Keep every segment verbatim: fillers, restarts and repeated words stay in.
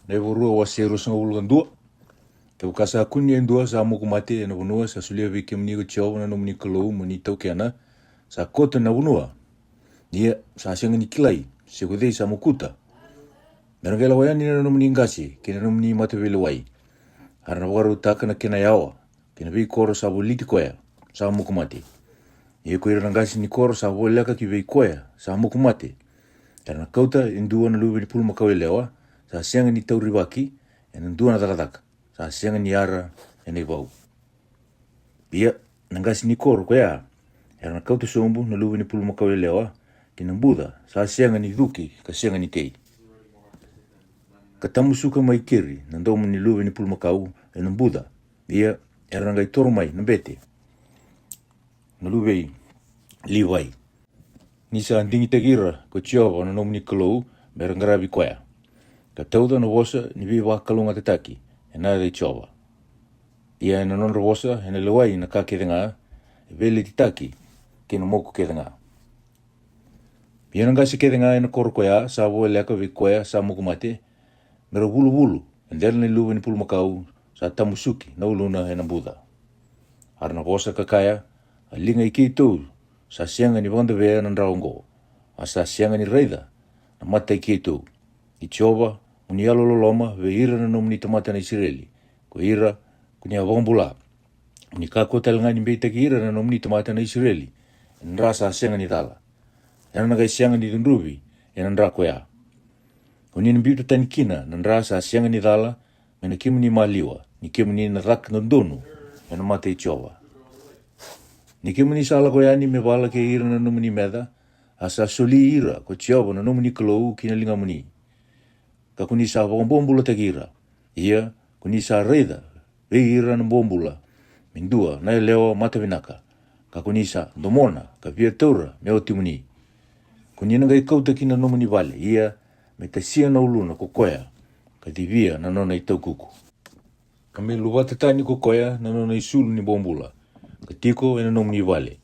Na iVakarua wase e ruasagavulu ka dua. Kevaka sa kune e dua sa moku mate e na vanua sa solia vei kemuni ko Jiova na nomuni Kalou mo ni taukena, sa koto na vanua, ia sa sega ni kilai se ko cei sa mokuta, me ra qai lako yani na nomuni qase kei na nomuni mataveilewai, a ra na vakarautaka na kena yawa kei na veikoro sa voliti koya sa moku mate. Ia ko ira na qase ni koro sa voleka ki vei koya sa moku mate, era na kauta e dua na luve ni pulumakau yalewa sa sega ni taurivaki e na dua na cakacaka, sa sega ni ara e na ivau. Ia na qase ni koro koya era na kauta sobu na luve ni pulumakau yalewa ki na buca sa sega ni cuki ka sega ni tei, ka tamusuka mai keri na domo ni luve ni pulumakau e na buca. Ia era na qai toro mai na bete na luve i Livai, ni sa digitaki ira ko Jiova na nomuni Kalou me ra qaravi koya, ka tauca na vosa ni veivakalougatataki e na yaca i Jiova. Ia e na nodra vosa e na lewai na ka kece ga e veiletitaki kei na moku kece ga. Ia na qase kece ga e na koro koya sa voleka vei koya sa moku mate, me ra vuluvulu e dela ni luve ni pulumakau sa tamusuki na uluna e na buca. A ra na vosa ka kaya, a liga i keitou sa sega ni vakadavea na dra oqo, a sa sega ni raica na mata i keitou. I Jiova, mo ni yalololoma vei ira na nomuni tamata na Isireli, ko ira ko ni a vakabula. Mo ni kakua tale ga ni beitaki ira na nomuni tamata na Isireli e na dra sa sega ni cala, era na qai sega ni cudruvi e na dra koya. Ko ni na biuta tani kina na dra sa sega ni cala mai na kemuni maliwa, ni kemuni na caka dodonu e na mata i Jiova. Ni kemuni sa lako yani me vala kei ira na nomuni meca, a sa soli ira ko Jiova na nomuni Kalou ki na ligamuni, ka ko ni sa vakabobulataki ira. Ia ko ni sa raica vei ira na bobula me dua na yalewa matavinaka, ka ko ni sa domona ka via taura me watimuni. Ko ni na qai kauta ki na nomuni vale, ia me tasia na uluna ko koya, ka civia na nona itaukuku, ka me luvata tani ko koya na nona isulu ni bobula, ka tiko e na nomuni vale,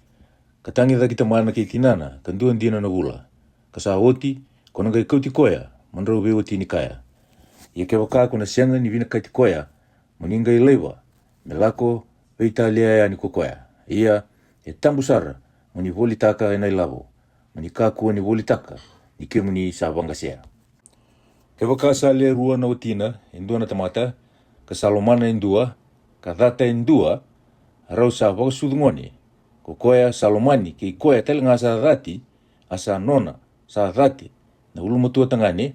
ka tagicaki tamana kei tinana ka dua dina na vula. Ka sa oti, ko na qai kauti koya mo drau veiwatini kaya. Ia kevaka ko na sega ni vinakati koya, mo ni qai laiva me lako veitalia yani ko koya. Ia e tabu sara mo ni volitaka e na ilavo, mo ni kakua ni volitaka ni kemuni sa vaqasea. Kevaka sa le rua na watina e dua na tamata, ka sa lomana e dua, ka cata e dua, a rau sa vakasucu gone, ko koya sa lomani kei koya tale ga sa cati, a sa nona sa cati na ulumatua tagane,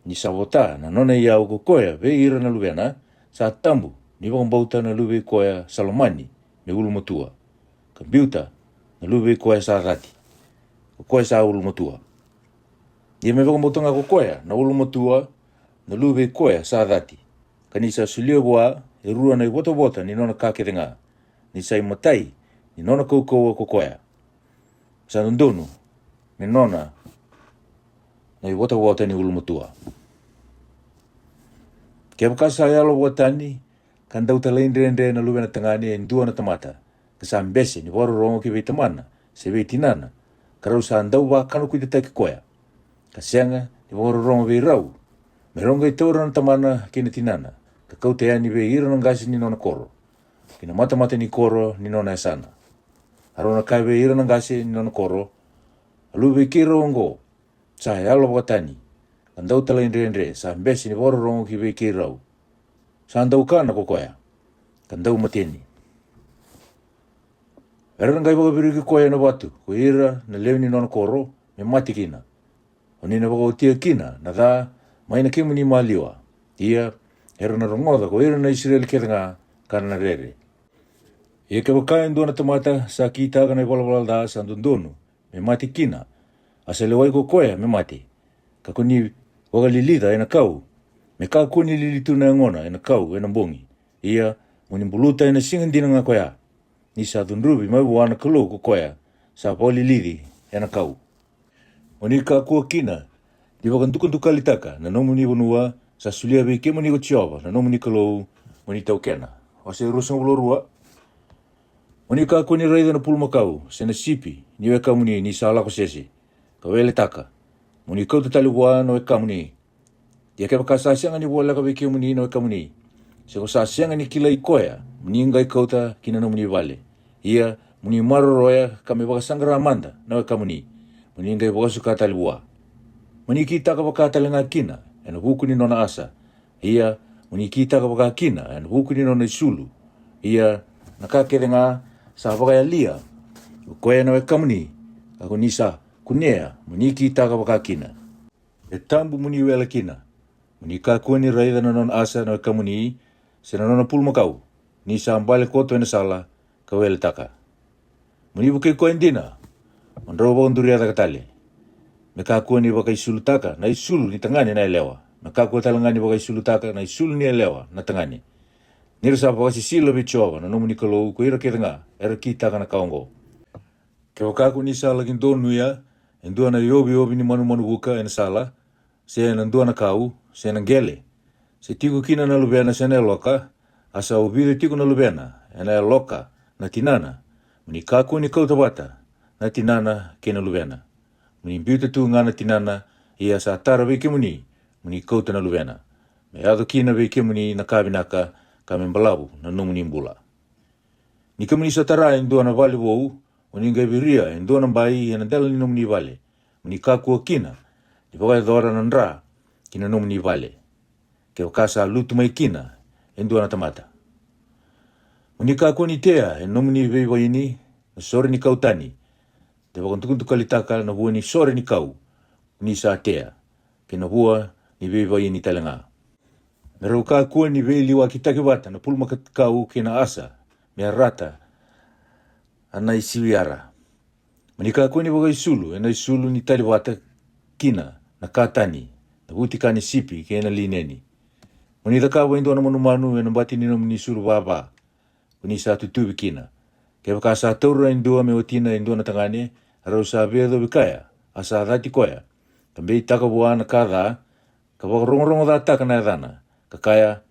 ni sa vota na nona iyau ko koya vei ira na luvena, sa tabu ni vakabauta na luve i koya sa lomani me ulumatua, ka biuta na luve i koya sa cati, ko koya sa ulumatua. Ia me vakabauta ga ko koya na ulumatua na luve i koya sa cati, ka ni sa solia vua e rua na ivotavota ni nona ka kece ga, ni sa imatai ni nona kaukauwa ko koya, sa dodonu me nona na ivotavota ni ulumatua. Kevaka sa yalo vakatani ka dau talaidredre na luvena tagane e dua na tamata, ka sa bese ni vakarorogo ki vei tamana se vei tinana, ka rau sa dau vakanakuitataki koya, ka sega ni vakarorogo vei rau, me rau qai taura na tamana kei na tinana, ka kauta yani vei ira na qase ni nona koro ki na matamata ni koro ni nona yasana. A rau na kaya vei ira na qase ni nona koro, a luve i keirau oqo sa yalo vakatani, ka dau talaidredre, sa bese ni vakarorogo ki vei keirau. Sa dau kana ko koya, ka dau mateni. Era na qai vakaviriki koya na vatu ko ira na lewe ni nona koro me mate kina. O ni na vakaotia kina na ca mai na kemuni maliwa. Ia era na rogoca ko ira na Isireli kece ga, ka ra na rere. Ia kevaka e dua na tamata sa kitaka na ivalavala ca sa dodonu me mate kina, a sa lewai ko koya me mate, ka ko ni vakalilica e na kau, me kakua ni lili tu na yagona e na kau e na bogi. Ia mo ni buluta e na siga dina ga koya, ni sa cudruvi mai vua na Kalou ko koya sa vakalilici e na kau. Mo ni kakua kina ni vakadukadukalitaka na nomuni vanua sa solia vei kemuni ko Jiova na nomuni Kalou mo ni taukena. Wase e ruasagavulu ka rua. Mo ni kakua ni raica na pulumakau se na sipi ni wekamuni ni sa lako sese, ka weletaka. Mo ni kauta tale vua na wekamuni, Ia kevaka sa sega ni voleka vei kemuni na wekamuni, se ko sa sega ni kilai koya, mo ni qai kauta ki na nomuni vale. Ia mo ni maroroya ka me vakasaqara mada na wekamuni, mo ni qai vakasuka tale vua. Mo ni kitaka vaka tale ga kina e na vuku ni nona asa. Ia mo ni kitaka vaka kina e na vuku ni nona isulu. Ia na ka kece ga sa vakayalia ko koya na wekamuni, ka ko ni sa kunea, mo ni kitaka vaka kina. E tabu mo ni wele kina. Mo ni kakua ni raica na nona asa na wekamuni, se na nona pulumakau, ni sa bale koto e na sala, ka weletaka. Mo ni vukei koya dina, mo drau vakaduria cake tale. Me kakua ni vakaisulutaka na isulu ni tagane na yalewa, me kakua tale ga ni vakaisulutaka na isulu ni yalewa na tagane. Ni ra sa vakasisila vei Jiova na nomuni Kalou ko ira kece ga era kitaka na ka oqo. Kevaka ko ni sa laki donuya e dua na ioviovi ni manumanu vuka e na sala, se na dua na kau, se na qele, se tiko kina na luvena se na yaloka, a sa ovica tiko na luvena e na yaloka na tinana, mo ni kakua ni kauta vata na tinana kei na luvena. Mo ni biuta tu ga na tinana, ia sa tara vei kemuni mo ni kauta na luvena, me yaco kina vei kemuni na ka vinaka, ka me balavu na nomuni bula. Ni kemuni sa tara e dua na vale vou, mo ni qai viria e dua na bai e na dela ni nomuni vale, mo ni kakua kina ni vakayacora na dra ki na nomuni vale, kevaka sa lutu mai kina e dua na tamata. Mo ni kakua ni tea e nomuni veivaini na sore ni kau tani, de vakadukadukalitaka na vua ni sore ni kau ko ni sa tea, kei na vua ni veivaini tale ga. Me rau kakua ni veiliwakitaki vata na pulumakau kei na asa, me arata a nai siwiyara. Mo ni kakua ni vakaisulu e na isulu ni tali vata kina na katani, na vutika ni sipi kei na lineni. Mo ni cakava e dua na manumanu e na bati ni nomuni sulu vava, ko ni sa tutuvi kina. Kevaka sa taura e dua me watina e dua na tagane, a rau sa veiyacovi kaya, a sa cati koya, ka beitaka vua na ka ca, ka vakarogorogocataka na yacana, ka kaya,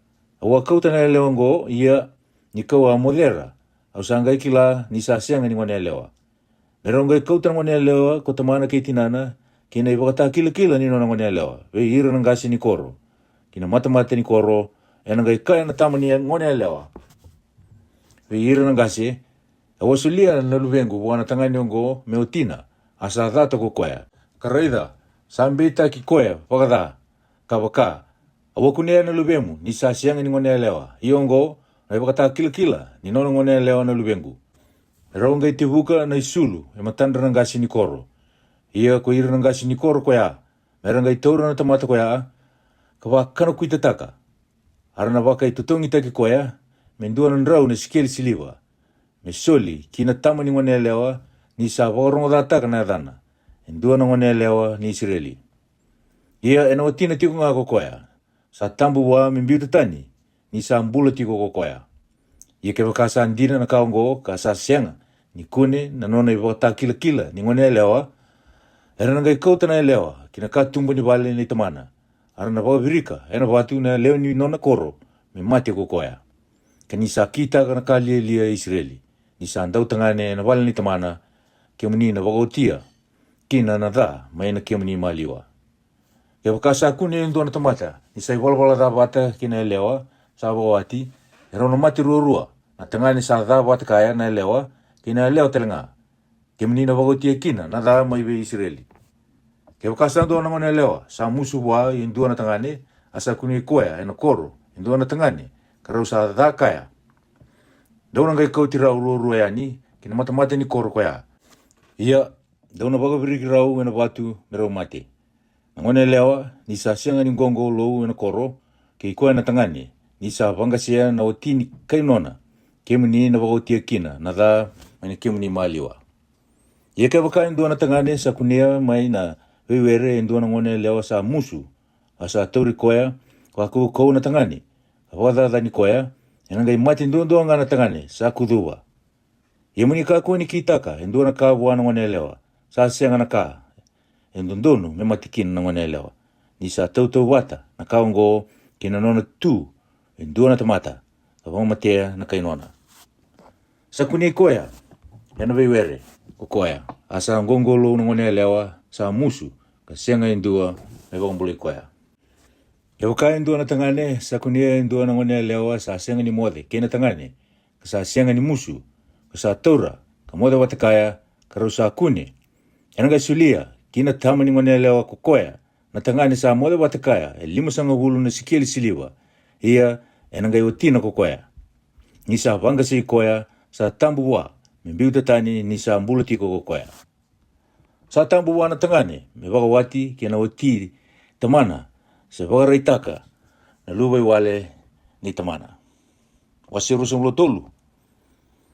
au a kauta na yalewa oqo, ia ni kau a mocera, au sa qai kila ni sa sega ni gone yalewa. Me rau qai kauta na gone yalewa ko tamana kei tinana, kei na ivakatakilakila ni nona gone yalewa, vei ira na qase ni koro, ki na matamata ni koro. E na qai kaya na tama ni gone yalewa vei ira na qase, au a solia na luvequ vua na tagane oqo me watina, a sa cata ko koya. Ka raica, sa beitaki koya vakaca, ka vaka, au a kunea na luvemu ni sa sega ni gone yalewa. Ia oqo na ivakatakilakila ni nona gone yalewa na luvequ. Me rau qai tevuka na isulu e matadra na qase ni koro. Ia ko ira na qase ni koro koya, me ra qai taura na tamata koya, ka vakanakuitataka. A ra na vakaitotogitaki koya me dua na drau na sikeli siliva, me soli ki na tama ni gone yalewa, ni sa vakarogocataka na yacana, e dua na gone yalewa ni Isireli. Ia e na watina tiko ga ko koya, sa tabu vua me biuta tani, ni sa bula tiko ko koya. Ia kevaka sa dina na ka oqo, ka sa sega ni kune na nona ivakatakilakila ni gone yalewa, era na qai kauta na yalewa ki na katuba ni vale nei tamana, a ra na vakavirika e na vatu na lewe ni nona koro me mate ko koya. Ka ni sa kitaka na ka lialia e Isireli, ni sa dautagane e na vale nei tamana, kemuni na vakaotia kina na ca mai na kemuni maliwa. Kevaka sa kune e dua na tamata ni sa ivalavala ca vata kei na yalewa sa vakawati, e rau na mate ruarua, na tagane sa ca vata kaya na yalewa, kei na yalewa tale ga, kemuni na vakaotia kina na ca mai vei Isireli. Kevaka sa dua na gone yalewa sa musu vua e dua na tagane, a sa kunei koya e na koro e dua na tagane, ka rau sa ca kaya, dou na qai kauti rau ruarua yani ki na matamata ni koro koya. Ia dou na vakaviriki rau e na vatu me rau mate. Na gone yalewa ni sa sega ni qoqolou e na koro, kei koya na tagane ni sa vaqasea na wati ni kai nona, kemuni na vakaotia kina na ca mai na kemuni maliwa. Ia kevaka e dua na tagane sa kunea mai na veiwere e dua na gone yalewa sa musu, a sa tauri koya, ka kaukau na tagane, ka vakacacani koya, e na qai mate duadua ga na tagane sa kucuva. Ia mo ni kakua ni kitaka e dua na ka vua na gone yalewa sa sega na ka e dodonu me mate kina na gone yalewa, ni sa tautauvata na ka oqo kei na nona tu e dua na tamata, ka vakamatea na kai nona. Sa kunei koya e na veiwere ko koya, a sa qoqolou na gone yalewa sa musu, ka sega e dua me vakabulai koya. Kevaka e dua na tagane sa kunea e dua na goneyalewa sa sega ni moce kei na tagane, ka sa sega ni musu, ka sa taura ka moce vata kaya, ka rau sa kune, ena qai solia ki na tama ni goneyalewa ko koya na tagane sa moce vata kaya e limasagavulu na sikeli siliva. Ia ena qai watina ko koya. Ni sa vaqasei koya, sa tabu vua me biuta tani ni sa bula tiko ko koya. Sa tabu vua na tagane me vakawati kei na wati tamana, se vakaraitaka na luvaiwale ni tamana. Wase ruasagavulu ka tolu.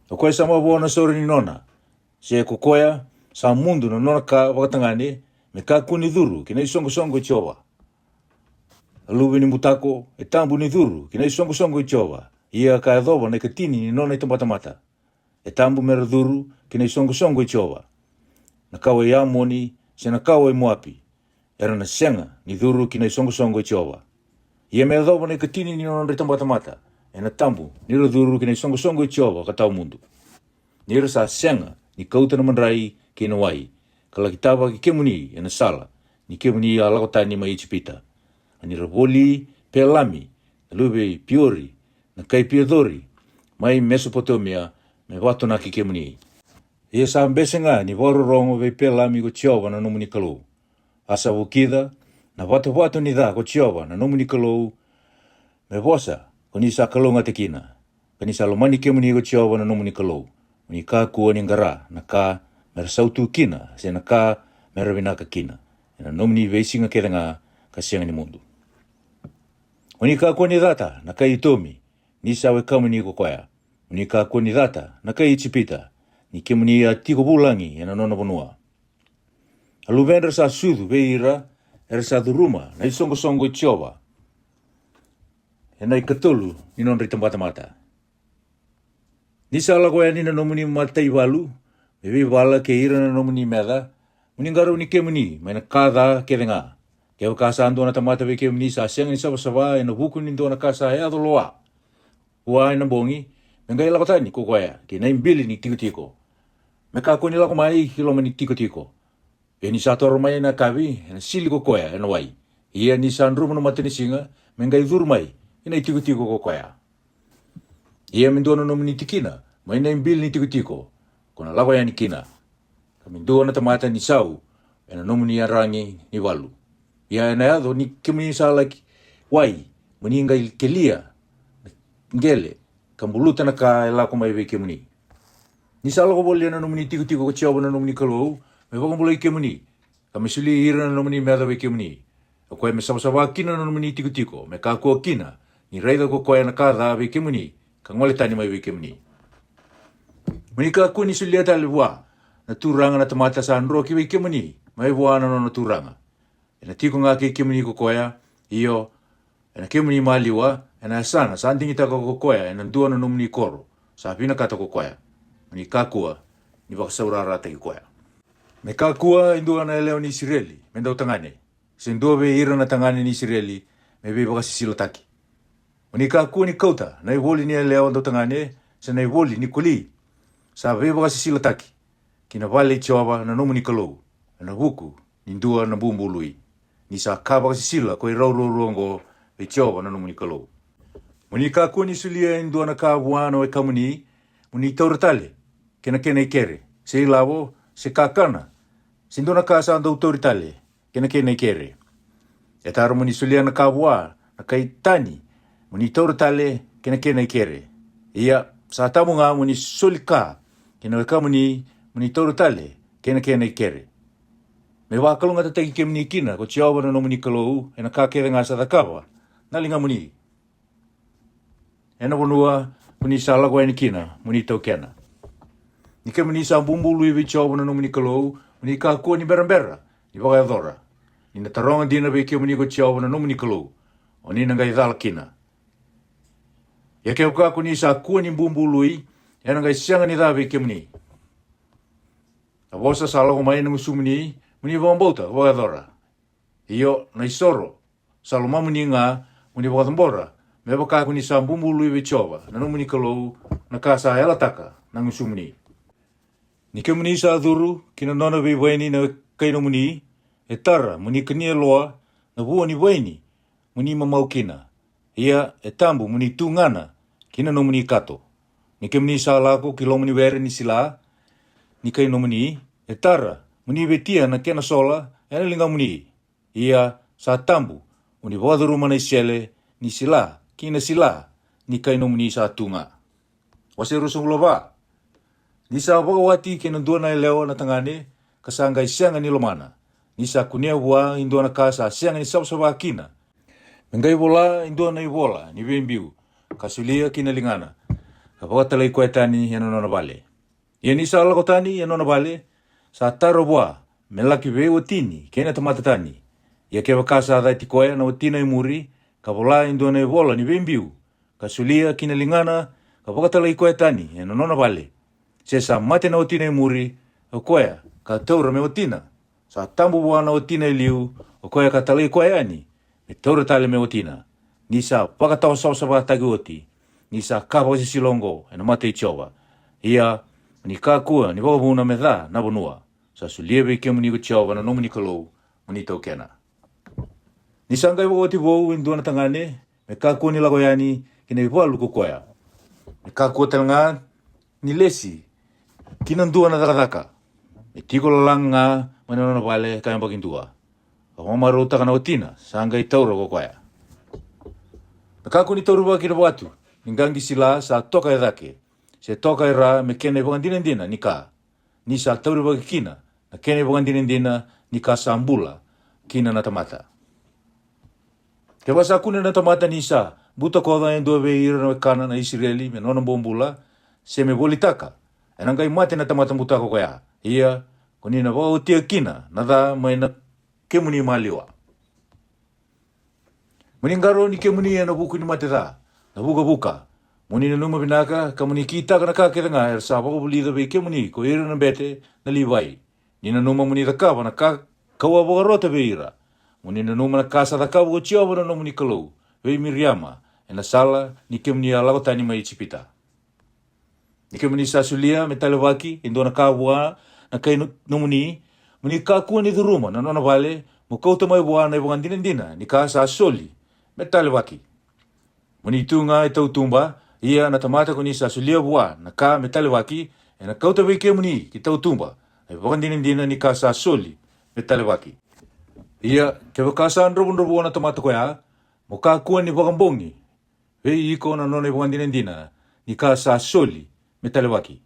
O koya sa mavoa na sore ni nona, se ko koya sa mudu na nona ka vakatagane, me kakua ni curu ki na isoqosoqo i Jiova. A luve ni butako e tabu ni curu ki na isoqosoqo i Jiova, ia ka yacova na ikatini ni nona itabatamata. E tabu me ra curu ki na isoqosoqo i Jiova. Na kawa i Amoni se na kawa i Moapi, era na sega ni curu ki na isoqosoqo i Jiova. Ia me yacova na ikatini ni nodra itabatamata, ena tabu ni ra curu ki na isoqosoqo i Jiova ka tawa mudu. Ni ra sa sega ni kauta na madrai kei na wai, ka laki tavaki kemuni ena sala ni kemuni a lako tani mai Ijipita. A ni ra voli Pelami na luve i Piori, na kai Piacori, mai Mesopotamia, me vatonaki kemuni. Ia sa bese ga ni vakarorogo vei Pelami ko Jiova na nomuni Kalou. A sa vukica na vatuvatu ni ca ko Jiova na nomuni Kalou, me vosa ko ni sa kalougata kina. Ka ni sa lomani kemuni ko Jiova na nomuni Kalou, mo ni kakua ni qara na ka me ra sautu kina, se na ka me ra vinaka kina, ena nomuni veisiga kece ga ka sega ni mudu. Mo ni kakua ni cata na kai Itomi, ni sa wekamuni ko koya. Mo ni kakua ni cata na kai Ijipita, ni kemuni a tiko vulagi ena nona vanua. A luvedra sa sucu vei ira era sa curuma na isoqosoqo i Jiova ena ikatolu ni nodra itabatamata. Ni sa lako yani na nomuni mataivalu me veivala kei ira na nomuni meca, mo ni qarauni kemuni mai na ka ca kece ga. Kevaka sa dua na tamata vei kemuni sa sega ni savasava ena vuku ni dua na ka sa yaco loa vua ena bogi, me qai lako tani ko koya ki na ibili ni tikotiko, me kakua ni lako mai ki loma ni tikotiko. Ia ni sa toro mai na yakavi, ena sili ko koya ena wai. Ia ni sa drumu na matanisiga, me qai curu mai ki na itikotiko ko koya. Ia me dua na nomuni tikina mai na ibili ni tikotiko, ko na lako yani kina. Ka me dua na tamata ni sau ena nomuni yaragi ni valu. Ia ena yaco ni kemuni sa laki wai, mo ni qai kelia na qele ka buluta na ka e lako mai vei kemuni. Ni sa lako voli ena nomuni tikotiko ko Jiova na nomuni Kalou, me vakabulai kemuni, ka me soli ira na nomuni meca vei kemuni. O koya me savasava kina na nomuni tikotiko, me kakua kina ni raica ko koya na ka ca vei kemuni, ka gole tani mai vei kemuni. Mo ni kakua ni solia tale vua na turaga na tamata sa droki vei kemuni mai vua na nona turaga. Ena tiko ga kei kemuni ko koya, io, ena kemuni maliwa, ena yasana sa digitaka ko koya ena dua na nomuni koro sa vinakata ko koya. Mo ni kakua ni vakasaurarataki koya. Me kakua e dua na yalewa ni Isireli me dautagane, se dua vei ira na tagane ni Isireli me veivakasisilataki. Mo ni kakua ni kauta na ivoli ni yalewa dautagane, se na ivoli ni koli sa veivakasisilataki, ki na vale i Jiova na nomuni Kalou, ena vuku ni dua na bubului. Ni sa ka vakasisila ko irau ruarua oqo vei Jiova na nomuni Kalou. Mo ni kakua ni solia e dua na ka vua na wekamuni, mo ni taura tale, kei na kena ikere, se ilavo, se kakana, se dua na ka sa dau tauri tale, kei na kena ikere. E tara mo ni solia na ka vua na kai tani, mo ni taura tale, kei na kena ikere. Ia sa tabu ga mo ni soli ka kei na wekamuni, mo ni taura tale, kei na kena ikere. Me vakalougatataki kemuni kina ko Jiova na nomuni Kalou ena ka kece ga sa cakava na ligamuni ena vanua ko ni sa lako yani kina mo ni taukena. Ni kemuni sa bubului vei Jiova na nomuni Kalou, mo ni kakua ni berabera ni vakayacora. Ni na taroga dina vei kemuni ko Jiova na nomuni Kalou, o ni na qai cala kina. Ia kevaka ko ni sa kua ni bubului, ena qai sega ni ca vei kemuni. Na vosa sa lako mai na gusumuni, mo ni vakabauta vakayacora. Io, na isoro sa lomamuni ga mo ni vakacabora, me vaka ko ni sa bubului vei Jiova na nomuni Kalou, na ka sa yalataka na gusumuni. Ni kemuni sa curu ki na nona veivaini na kai nomuni, e tara mo ni kania loa na vua ni vaini mo ni mamau kina. Ia e tabu mo ni tugana ki na nomuni kato. Ni kemuni sa lako ki loma ni were ni sila ni kai nomuni, e tara mo ni vetia na kena sola e na ligamuni. Ia sa tabu mo ni vakacuruma na isele ni sila ki na sila ni kai nomuni sa tu ga. Wase ruasagavulu ka va. Ni sa vakawati kei na dua na yalewa na tagane, ka sa qai sega ni lomana, ni sa kunea vua e dua na ka sa sega ni savasava kina, me qai vola e dua na ivola ni veibiu, ka solia ki na ligana, ka vakatalai koya tani e na nona vale. Ia ni sa lako tani e na nona vale, sa taro vua me laki veiwatini kei na tamata tani. Ia kevaka sa cati koya na watina e muri, ka vola e dua na ivola ni veibiu, ka solia ki na ligana, ka vakatalai koya tani e na nona vale, se sa mate na watina e muri, o koya ka taura me watina, sa tabu vua na watina e liu, o koya ka talai koya yani me taura tale me watina, ni sa vakatawa savasavataki oti, ni sa ka vakasisila oqo e na mata i Jiova. Ia ni kakua ni vakavuna me ca na vanua sa solia vei kemuni ko Jiova na nomuni Kalou mo ni taukena. Ni sa qai vakawati vou e dua na tagane, me kakua ni lako yani ki na ivalu ko koya. Me kakua tale ga ni lesi ki na dua na cakacaka, me tiko lalaga ga mai na nona vale ka yabaki dua, ka vakamarautaka na watina sa qai taura ko koya. Me kakua ni taurivaki na vatu ni qaqi sila sa toka e cake, se toka e ra me kena ivakadinadina ni ka, ni sa taurivaki kina na kena ivakadinadina ni ka sa bula kina na tamata. Kevaka sa kunea na tamata ni sa butakoca e dua vei ira na wekana na Isireli me nona bobula, se me volitaka, e na qai mate na tamata butako koya. Ia ko ni na vakaotia kina na ca mai na kemuni maliwa. Mo ni qarauni kemuni e na vuku ni mate ca, na vukavuka. Mo ni nanuma vinaka ka mo ni kitaka na ka kece ga era sa vakavulica vei kemuni ko ira na bete na Livai. Ni nanuma mo ni cakava na ka ka'u a vakarota vei ira. Mo ni nanuma na ka sa cakava ko Jiova na nomuni Kalou vei Miriama e na sala ni kemuni a lako tani mai Ijipita. Ni kemuni sa solia me talevaki e dua na ka vua na kai no-, nomuni, mo ni kakua ni curuma na nona vale, mo kauta mai vua na ivakadinadina ni ka sa soli me talevaki. Mo ni tu ga e tautuba, ia na tamata ko ni sa solia vua na ka me talevaki, e na kauta vei kemuni ki tautuba na ivakadinadina ni ka sa soli me talevaki. Ia kevaka sa dravudravua na tamata koya, mo kakua ni vakabogi vei iko na nona ivakadinadina ni ka sa soli me talevaki.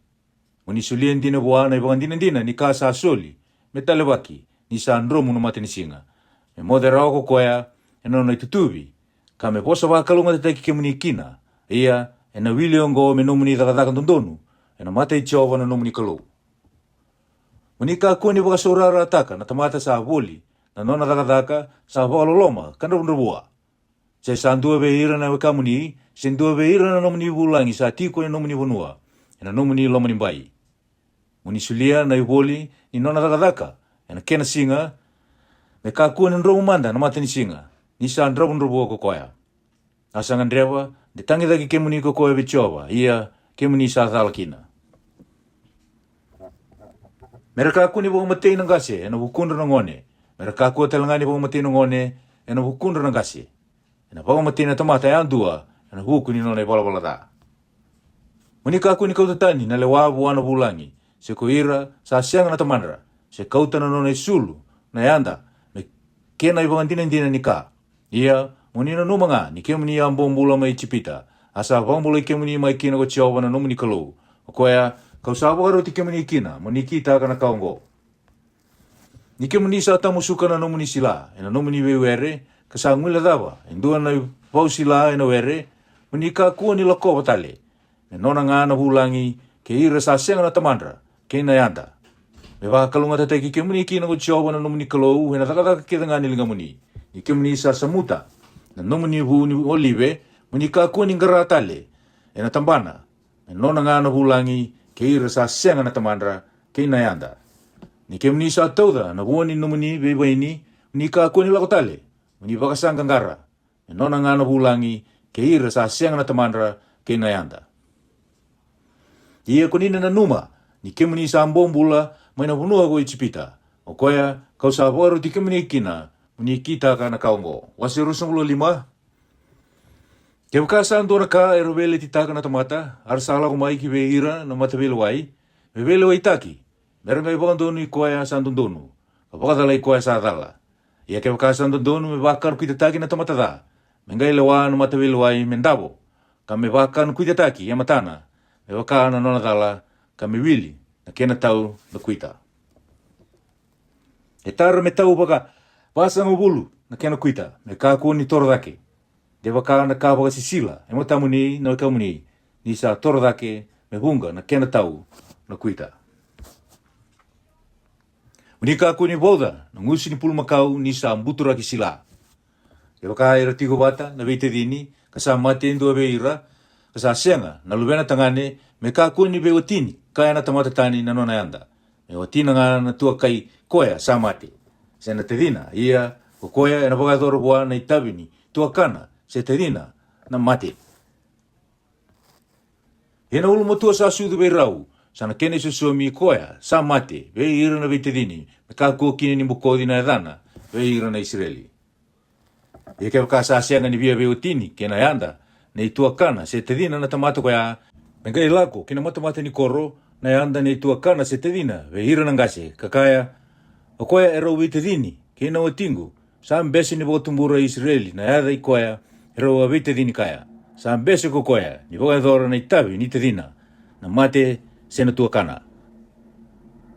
Mo ni solia dina vua na ivakadinadina ni ka sa soli me talevaki, ni sa dromu na matanisiga, me moce rawa ko koya e na nona itutuvi, ka me vosa vakalougatataki kemuni kina. Ia e na wili oqo me nomuni cakacaka dodonu e na mata i Jiova na nomuni Kalou. Mo ni kakua ni vakasaurarataka na tamata sa voli na nona cakacaka, sa vakaloloma ka dravudravua, se sa dua vei ira na wekamuni, se dua vei ira na nomuni vulagi sa tiko e na nomuni vanua e na nomuni loma ni bai. Mo ni solia na ivoli ni nona cakacaka e na kena siga, me kakua ni dromu mada na matanisiga, ni sa dravudravua ko koya. A sa gadreva de tagicaki kemuni ko koya vei Jiova, ia kemuni sa cala kina. Me ra kakua ni vakamatei na qase e na vukudra na gone, me ra kakua tale ga ni vakamatei na gone e na vukudra na qase, e na vakamatei na tamata yadua e na vuku ni nona ivalavala ca. Mo ni kakua ni kauta tani na lewa vua na vulagi, se ko ira sa sega na tamadra, se kauta na nona isulu na yada me kena ivakadinadina ni ka. Ia mo ni nanuma ga ni kemuni a bobula mai Ijipita, a sa vakabulai kemuni mai kina ko Jiova na nomuni Kalou, o koya ka'u sa vakaroti kemuni kina mo ni kitaka na ka oqo. Ni kemuni sa tamusuka na nomuni sila e na nomuni veiwere, ka sa guilecava e dua na ivau sila e na were, mo ni kakua ni lakova tale, me nona ga na vulagi kei ira sa sega na tamadra kei na yada, me vakalougatataki kemuni kina ko Jiova na nomuni Kalou e na cakacaka kece ga ni ligamuni. Ni kemuni sa samuta na nomuni vu ni olive, mo ni kakua ni qara tale e na tabana, me nona ga na vulagi kei ira sa sega na tamadra kei na yada. Ni kemuni sa tauca na vua ni nomuni veivaini, mo ni kakua ni lako tale, mo ni vakasaqaqara, me nona ga na vulagi kei ira sa sega na tamadra kei na yada. Ia ko ni na nanuma ni kemuni sa bobula mai na vanua ko Ijipita, o koya ka'u sa vakaroti kemuni kina Mo ni kitaka na ka oqo. Wase ruasagavulu ka lima. Kevaka sa dua na ka era veiletitaka na tamata, a ra sa lako mai ki vei ira na mataveilewai, me veilewaitaki, me ra qai vakadonui koya sa dodonu, ka vakacalai koya sa cala. Ia kevaka sa dodonu me vakanakuitataki na tamata ca, me qai lewa na mataveilewai me davo, ka me vakanakuitataki e matana, me vaka na nona cala, ka me wili na kena tau na kuita. E tara me tau vaka vasagavulu na kena kuita, me kakua ni toro cake. De vaka na ka vakasisila e matamuni na wekamuni, ni sa toro cake me vuqa na kena tau na kuita. Mo ni kakua ni vauca na gusu ni pulumakau ni sa buturaki sila. Kevaka era tiko vata na veitacini, ka sa mate e dua vei ira, ka sa sega na luvena tagane, me kakua ni veiwatini kaya na tamata tani na nona yada, me watina ga na tuakai koya sa mate, se na tacina. Ia ko koya ena vakayacora vua na itavi ni tuakana se tacina na mate. Ia na ulumatua sa sucu vei rau, sa na kena isosomi koya sa mate vei ira na veitacini, me kakua kina ni bokoci na yacana vei ira na Isireli. Ia kevaka sa sega ni via veiwatini kei na yada nei tuakana se tacina na tamata koya, me qai lako ki na matamata ni koro na yada nei tuakana se tacina vei ira na qase, ka kaya, O koya e rau veitacini kei na watiqu, sa bese ni vakatubura e Isireli na yaca i koya e rau a veitacini kaya, sa bese ko koya ni vakayacora na itavi ni tacina, na mate se na tuakana.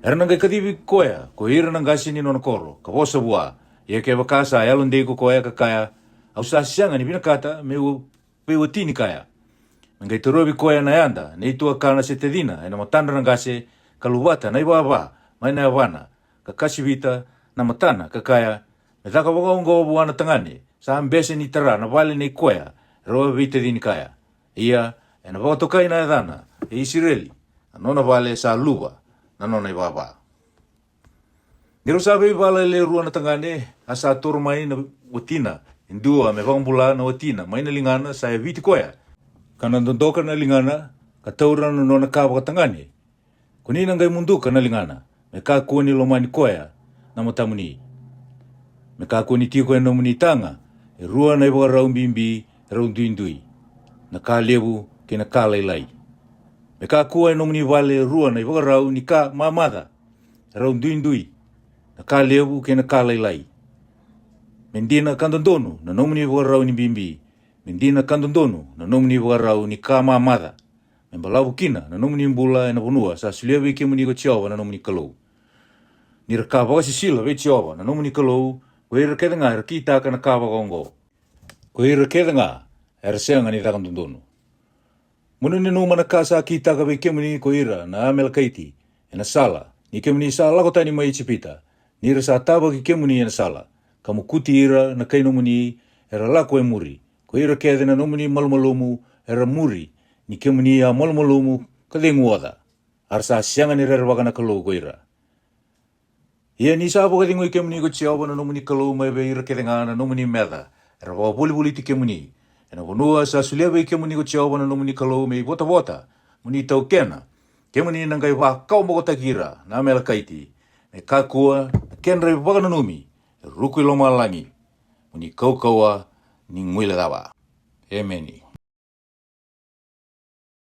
Era na qai kacivi koya ko ira na qase ni nona koro, ka vosa vua. Ia kevaka sa yalodei ko koya ka kaya, Au sa sega ni vinakata meu veiwatini kaya, me qai torovi koya na yada nei tuakana se tacina ena matadra na qase, ka luvata na ivava mai na yavana, ka kasivita na matana, ka kaya, Me caka vakaoqo vua na tagane sa bese ni tara na vale nei koya e rau a veitacini kaya. Ia ena vakatokai na yacana e Isireli, a nona vale sa luva na nona ivava. Ni rau sa veivala e le rua na tagane, a sa toro mai na watina e dua me vakabula na watina mai na ligana sa yaviti koya, ka na dodoka na ligana, ka taura na nona ka vakatagane. Ko ni na qai muduka na ligana, me kakua ni lomani koya na matamuni. Me kakua ni tiko e nomuni taga e rua na ivakarau bibi e rau duidui, na ka levu kei na ka lailai. Me kakua e nomuni vale e rua na ivakarau ni ka mamaca e rau duidui, na ka levu kei na ka lailai. Me dina ka dodonu na nomuni ivakarau ni bibi, me dina ka dodonu na nomuni ivakarau ni ka mamaca, me balavu kina na nomuni bula ena vanua sa solia vei kemuni ko Jiova na nomuni Kalou. Ni ra ka vakasisila vei Jiova na nomuni Kalou ko ira kece ga era kitaka na ka vakaoqo, ko ira kece ga era sega ni caka dodonu. Mo ni nanuma na ka sa kitaka vei kemuni ko ira na Amalekaiti ena sala, ni kemuni sa lako tani mai Ijipita, ni ra sa tavaki kemuni ena sala, ka mokuti ira na kai nomuni era lako e muri, ko ira kece na nomuni malumalumu era muri, ni kemuni a malumalumu ka ceguoca, a ra sa sega ni rerevaka na Kalou ko ira. Ia ni sa vakacegui kemuni ko Jiova na nomuni Kalou mai vei ira kece ga na nomuni meca era vakavolivoliti kemuni, ena vanua sa solia vei kemuni ko Jiova na nomuni Kalou me ivotavota mo ni taukena, kemuni na qai vakawabokotaki ira na Amalekaiti, me kakua na kedra ivakananumi e ruku i lomalagi, mo ni kaukauwa ni guilecava. Emeni.